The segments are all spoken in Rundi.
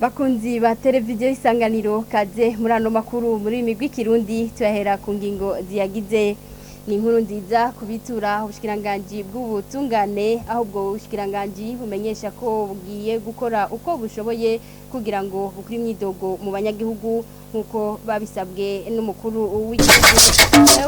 Bakunzi ba televiziyo Isanganiro, kaze muri ano makuru muri migwi Kirundi. Tuyahera ku ngingo ziyagize. Ni inkuru nziza kubitura ubushikiranganji bw'ubutungane, aho ubwo bushikiranganji bumenyesha ko bugiye gukora uko bushoboye kugira ngo bukure imyidogo mu banyagihugu, nk'uko babisabwe n'umukuru w'igihugu.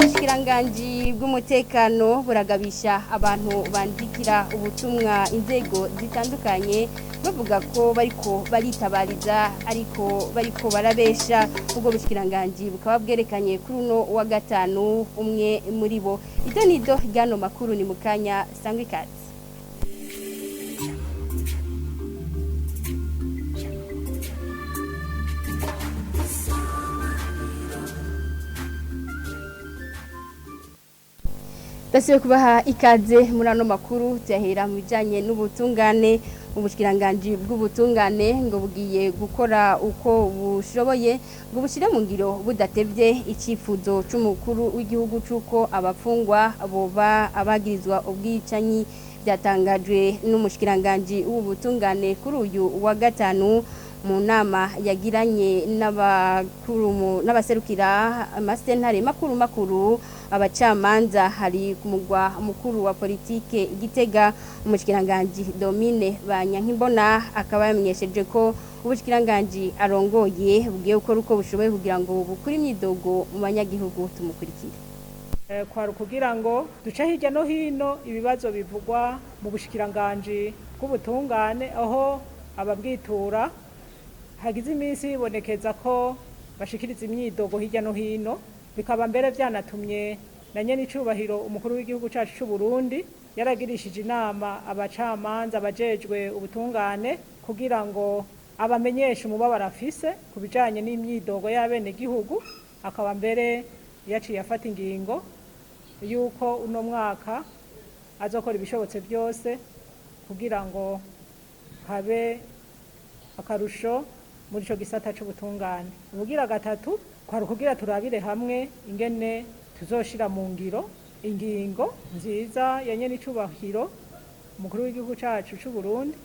Ubushikiranganji bw'umutekano buragabisha abantu bandikira ubutumwa inzego zitandukanye bavuga ko bariko baritabariza, ariko bariko barabesha. Ubwo bushikiranganji bukaba bwerekanye kuri uno wa gatanu umwe muri bo. Ito nido ryano makuru ni mukanya, sangwe ikaze. Dasiwe kubaha ikaze muri ano makuru. Tuyahera mu bijanye n'ubutungane. Ubushikiranganji bw'ubutungane ngo bugiye gukora uko bushoboye ngo bushire mu ngiro budatevye icifuzo c'umukuru w'igihugu c'uko abafungwa boba abagirizwa ubwicanyi. Byatangajwe n'umushikiranganji w'ubutungane kuri uyu wa gatanu mu nama yagiranye n'abakuru n'abaserukira amasentare makuru makuru, abacamanza, hari ku mugwa mukuru wa politike Igitega. Umushikiranganji Domine Banyankimbona akaba yamenyesheje ko ubushikiranganji arongoye bugiye gukora uko bushoboye kugira ngo bukure imyidogo mu banyagihugu. Tumukurikire. Kwari kugira ngo duce hirya no hino ibibazo bivugwa mu bushikiranganji bw'ubutungane, aho ababwitura hagize iminsi bibonekeza ko bashikiriza imyidogo hirya no hino, bikaba mbere byanatumye na nyene icubahiro umukuru w'igihugu cacu c'u Burundi yaragirishije inama abacamanza abajejwe ubutungane kugira ngo abamenyeshe umubabaro afise ku bijanye n'imyidogo y'abenegihugu, akaba mbere yaciye afata ingingo yuko uno mwaka azokora ibishobotse byose kugira ngo habe akarusho muri ico gisata c'ubutungane. Ubugira gatatu kwari ukugira turabire hamwe ingene tuzoshira mu ngiro ingingo nziza ya nyene icubahiro umukuru w'igihugu cacu c'u Burundi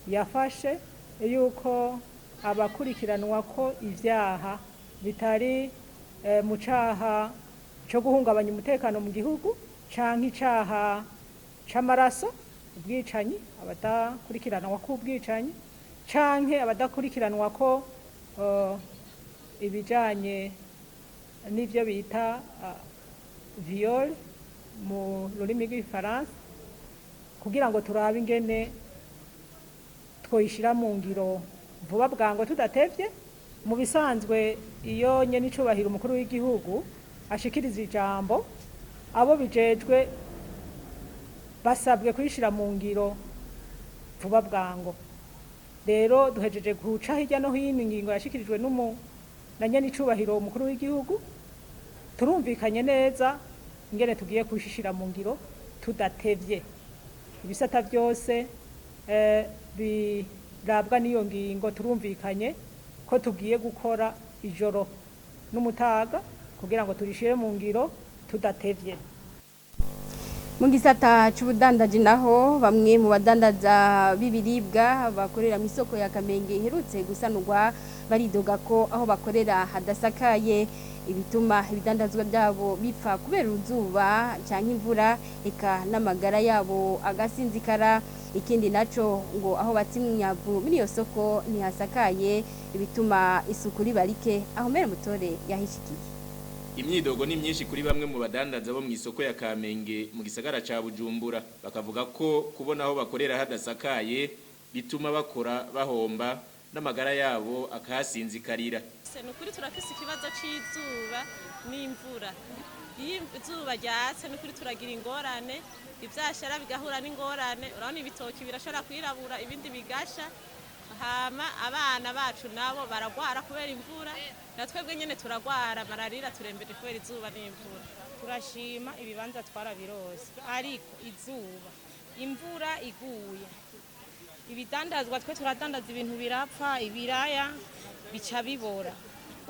yafashe, yuko abakurikiranwa ko ivyaha bitari mu caha co guhungabanya umutekano mu gihugu canke icaha c'amaraso, ubwicanyi, abadakurikiranwa k'ubwicanyi canke abadakurikiranwa ko ibijanye n'ivyo bita viol mu rurimi rw'igifaransa, kugira ngo turabe ingene twoyishira mu ngiro vuba bwango tudatevye. Mu bisanzwe, iyo nyene icubahiro umukuru w'igihugu ashikiriza ijambo, abo bijejwe basabwe kuyishira mu ngiro vuba bwango. Rero duhejeje guca hirya no hino ingingo yashikirijwe n'umu na nyene icubahiro umukuru w'igihugu, turumvikanye neza ingene tugiye kuyishira mu ngiro tudatevye. Ibisata byose birabwa n'iyo ngingo turumvikanye ko tugiye gukora ijoro n'umutaga kugira ngo turishire mu ngiro tudatevye. Mu gisata c'ubudandaji naho, bamwe mu badandaza b'ibiribwa bakorera mu isoko ya Kamenge iherutse gusanurwa baridoga ko aho bakorera hadasakaye, ibituma ibidandazwa byabo bipfa kubera uruzuba canke imvura, eka n'amagara yabo agasinzikara. Ikindi naco, ngo aho bata imyavu muri iyo soko ntihasakaye, ibituma isuku riba rike. Aho mere mutore yahishikiye. Imyidogo ni myinshi kuri bamwe mu badandaza bo mu isoko ya Kamenge mu gisagara ca Bujumbura, bakavuga ko kubona aho bakorera hadasakaye bituma bakora bahomba, n'amagara yabo akahasinzikarira. Ni ukuri turafise ikibazo c'izuba n'imvura. Iyo izuba ryatse, ni ukuri turagira ingorane, ivyashara bigahura n'ingorane. Urabona ibitoki birashobora kwirabura, ibindi bigasha, hama abana bacu nabo baragwara kubera imvura, na twebwe nyene turagwara mararira, turembeje kubera izuba n'imvura. Turashima ibibanza twarabirose, ariko izuba, imvura iguye, ibidandazwa twe turadandaza ibintu birapfa, ibiraya bica bibora.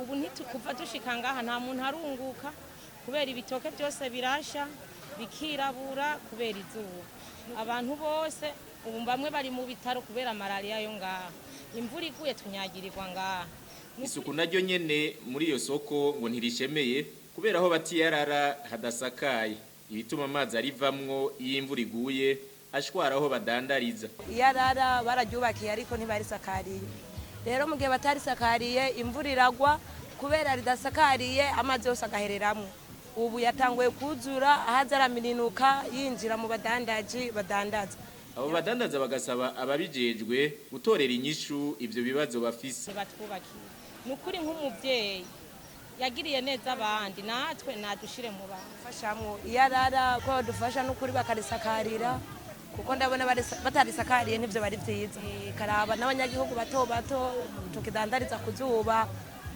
Ubu ntitukuva dushika ngaha, nta muntu arunguka kubera ibitoke byose birasha bikirabura kubera izuba. Abantu bose Ubu bamwe bari mu bitaro kubera malariya yo ngaha. Imvura iguye tunyagirirwa ngaha. Isuku naryo nyene muri iyo soko ngo ntirishemeye kubera aho batiyarara hadasakaye, ibituma amazi arivamwo iyo imvura iguye ashwara aho badandariza. Iyarara bararyubakiye ariko ntibarisakariye. Rero mu gihe batarisakariye imvura iragwa, kubera ridasakariye amazi yose agahereramwo. Ubu yatanguye kuzura ahaza aramirinuka yinjira mu badandaji badandaza. Abo badandaza bagasaba ababijejwe gutorera inyishu ivyo bibazo bafise. Batwubakiye ni ukuri nk'umuvyeyi yagiriye neza abandi, natwe nadushire mu bantu. Fashamwo iyarara ko badufasha n'ukuri bakarisakarira, kuko ndabona batarisakariye nivyo bari vyiza. Karaba n'abanyagihugu bato bato tukidandariza kuzuba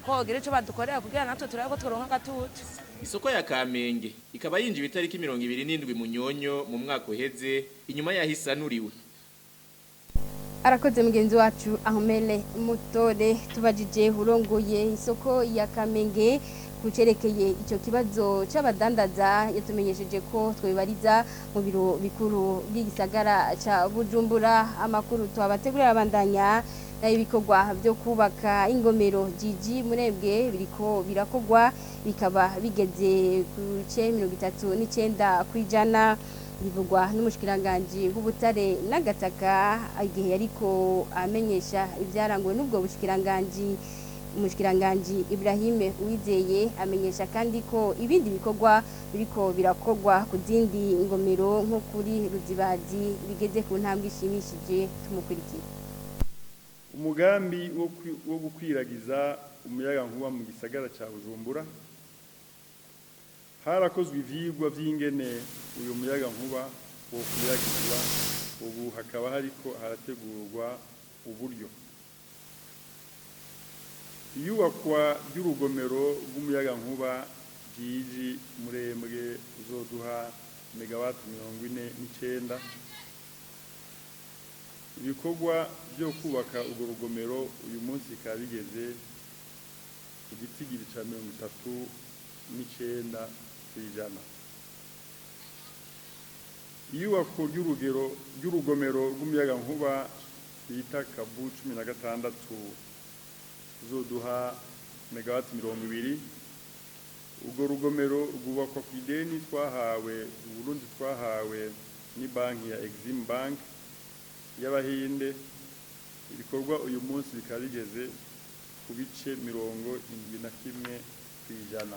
ko gira ico badukorera kugira natwe turabe ko turonka agatutu. Isoko ya Kamenge ikaba yinjiye itariki 27 Munyonyo mu mwaka uheze inyuma yahisanuriwe. Arakoze mugenzi wacu Ahmele Mutore. Tubajije urongoye isoko ya Kamenge kucerekeye ico kibazo c'abadandaza, yatumenyesheje ko twibariza mu biro bikuru by'igisagara ca Bujumbura. Amakuru twabategurira abandanya ibikorwa byo kubaka ingomero Jiji Murebwe biriko birakogwa, bikaba bigeze ku 39%. Bivugwa n'umushikiranganje w'ubutare n'agataka igihe yariko amenyesha ibyaranguwe n'ubwo bushikiranganje. Umushikiranganje Ibrahim Uwizeye amenyesha kandi ko ibindi bikorwa biriko birakogwa ku zindi ngomero nko kuri Ruzibazi bigeze ku ntambwe ishimishije. Tumukurikire. Umugambi wo gukwiragiza umuyaga nkuba mu gisagara ca Bujumbura, harakozwe ivyigwa vy'ingene uyu muyaga nkuba wo kwiragizwa, ubu hakaba hariko harategurwa uburyo. Iyubakwa ry'urugomero rw'umuyaga nkuba Jiji Murembwe uzoduha megawati 49. Ibikorwa byo kubaka urwo rugomero uyu munsi bikaba bigeze ku gitigiri ca 39%. Iyubakwa ry'urugomero rw'umuyaga nkuba bita Kabu 16 uzoduha megawati 20. Urwo rugomero rwubakwa ku ideni twahawe Burundi, twahawe ni banki ya Exim Bank y'Abahinde. Ibikorwa uyu munsi bikaba bigeze ku bice 71%.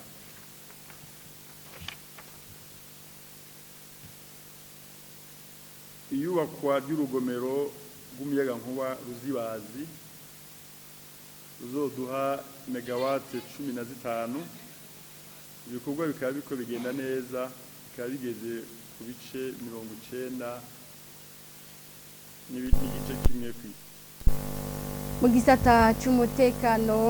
Iyubakwa ry'urugomero rw'umuyaga nkuba Ruzibazi uzoduha megawate 15. Ibikorwa bikaba biko bigenda neza, bikaba bigeze ku bice 90 n'igice kimwe kw'ijana. Mu gisata c'umutekano,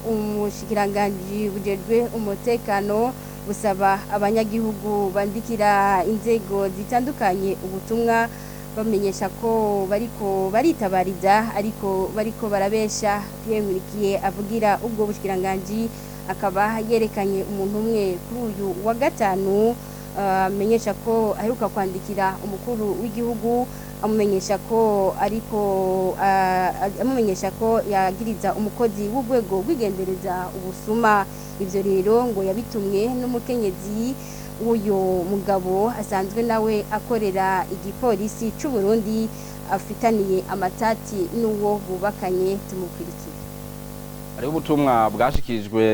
umushikiranganji bujejwe umutekano busaba abanyagihugu bandikira inzego zitandukanye ubutumwa bamenyesha ko bariko baritabariza ariko bariko barabesha. Pierre Nkurikiye avugira ubwo bushikiranganji akaba yerekanye umuntu umwe kuri uyu wa gatanu amenyesha ko aheruka kwandikira umukuru w'igihugu amumenyesha ko ariko amumenyesha ko yagiriza umukozi w'urwego rw'igendereza ubusuma. Ivyo rero ngo yabitumwe n'umukenyezi w'uyu mugabo asanzwe nawe akorera igipolisi c'u Burundi afitaniye amatati n'uwo bubakanye. Tumukurikire. Hariho ubutumwa bwashikirijwe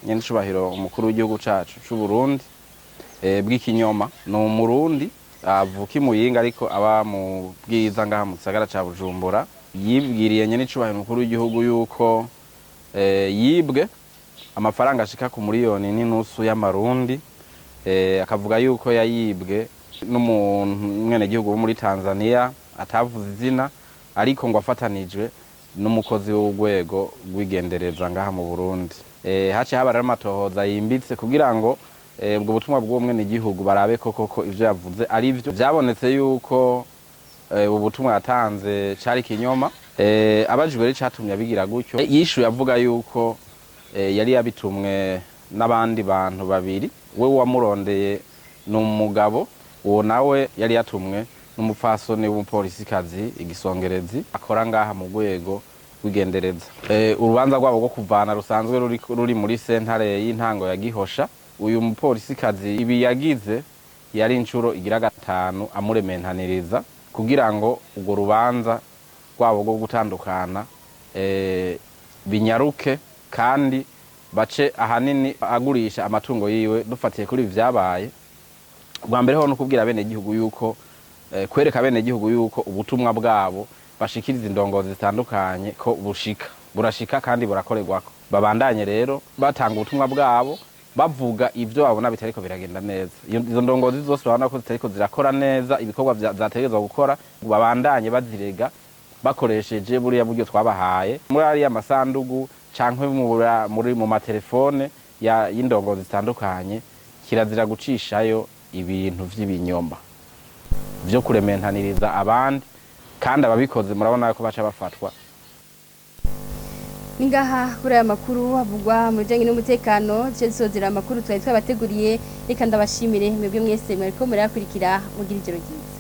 nyenicubahiro umukuru w'igihugu cacu c'u Burundi bw'ikinyoma. Ni umurundi avuka imuyinga ariko aba mu Bwiza ngaha mu gisagara ca Bujumbura. Yibwiriye nyenicubahiro umukuru w'igihugu yuko yibwe amafaranga ashika ku 1.5 miliyoni y'amarundi, akavuga yuko yayibwe n'umuntu umwenegihugu wo muri Tanzania atavuze izina, ariko ngo afatanijwe n'umukozi w'urwego rw'igendereza ngaha mu Burundi. Haciye haba rero amatohoza yimbitse kugira ngo ubwo butumwa bw'uwo mwenegihugu barabe ko koko ivyo yavuze ari vyo. Vyabonetse yuko ubu butumwa yatanze cari kinyoma. Abajijwe rero icatumye abigira gutyo, yishuye avuga yuko yari yabitumwe n'abandi bantu babiri, we wamurondeye ni umugabo, uwo nawe yari yatumwe n'umupfasoni w'umupolisikazi igisongerezi akora ngaha mu rwego rw'igendereza. Urubanza rwabo rwo kuvana rusanzwe ruri muri sentare y'intango ya Gihosha. Uyu mupolisikazi ibi yagize yari inshuro igira gatanu amurementaniriza kugira ngo urwo rubanza rwabo rwo gutandukana binyaruke kandi bace ahanini agurisha amatungo yiwe. Dufatiye kuri ibi vyabaye, bwa mbere ho no kubwira bene gihugu yuko kwereka bene gihugu yuko ubutumwa bwabo bashikiriza indongozi zitandukanye ko bushika, burashika kandi burakorerwako. Babandanye rero batanga ubutumwa bwabo, bavuga ivyo babona bitariko biragenda neza. Izo ndongozi zose babona ko zitariko zirakora neza ibikorwa zategerezwa gukora, babandanye bazirega bakoresheje buriya buryo twabahaye muri ariya masandugu canke mu matelefone y'indongozi zitandukanye. Kirazira gucishayo ibintu vy'ibinyoma vyo kurementaniriza abandi, kandi ababikoze murabona ko baca bafatwa. Ningaha kuri aya makuru havugwa mu bijyanye n'umutekano duce dusozera amakuru twari twabateguriye. Reka ndabashimire mwebwe mwese mwariko murayakurikira. Mugira ijoro ryiza.